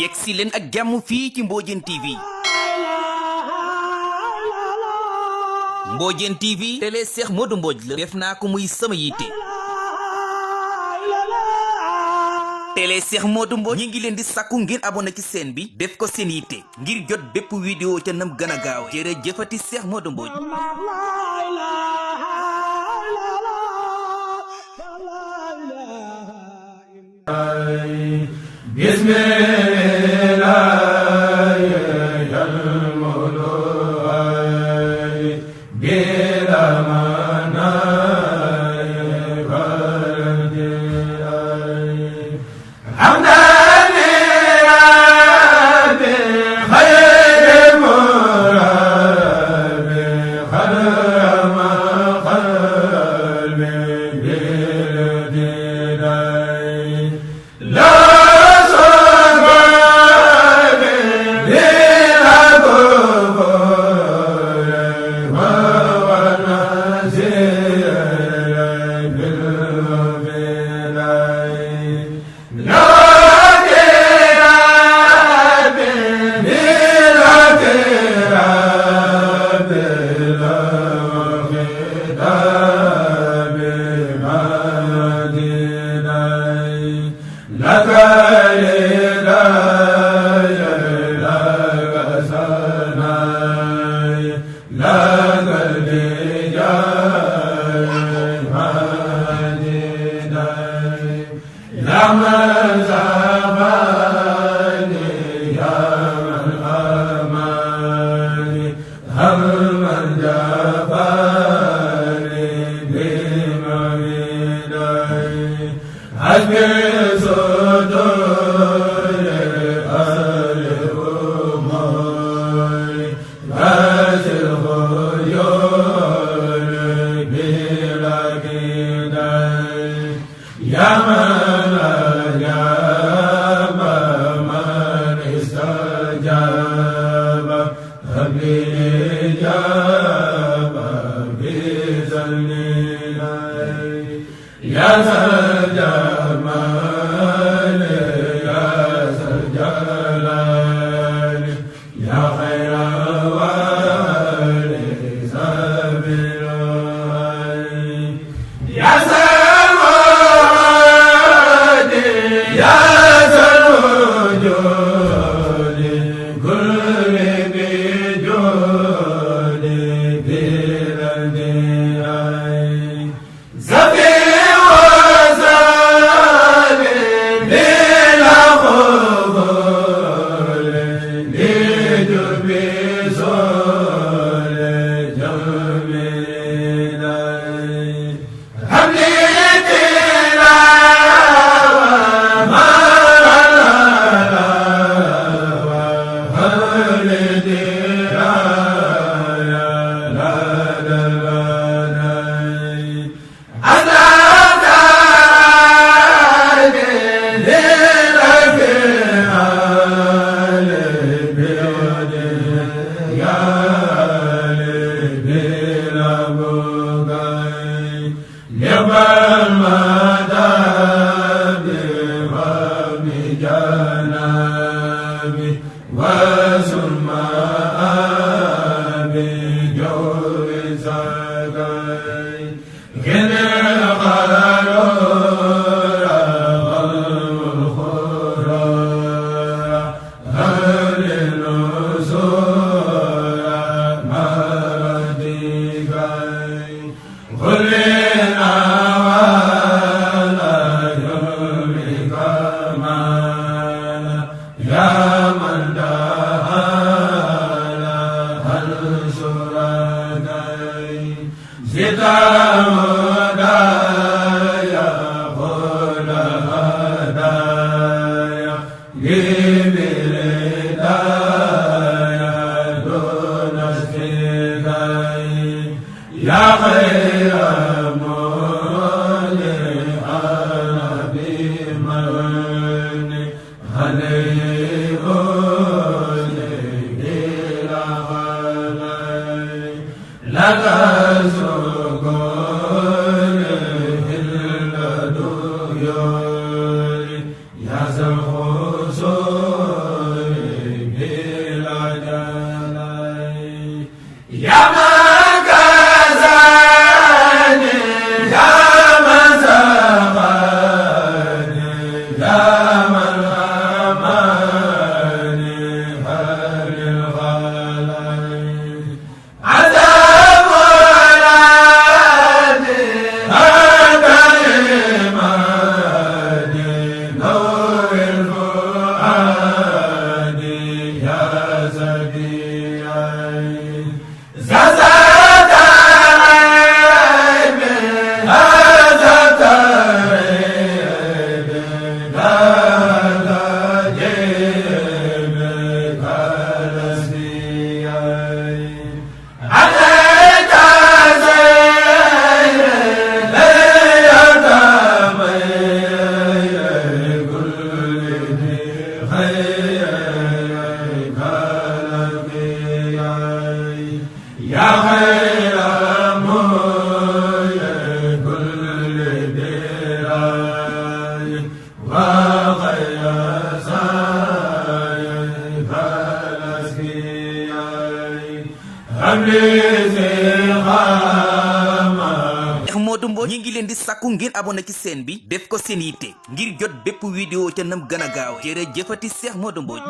yegg si leen ak jàmm fii ci Mbodiène TV. Mbodiène TV télé Cheikh Modou Mbodj la def naa ko muy sama yitte. télé Cheikh Modou Mbodj ñi ngi leen di sàkku ngeen abonné ci chaîne bi def ko seen yitte ngir jot bépp vidéo ca nam gën a gaaw jërëjëfati Cheikh Modou Mbodj. Modou Mbodj ñi ngi leen di sàkku ngeen abonné ci chaîne bi def ko seen yitte ngir jot bépp vidéo ca nam gën a gaaw jërëjëfati Cheikh Modou Mbodj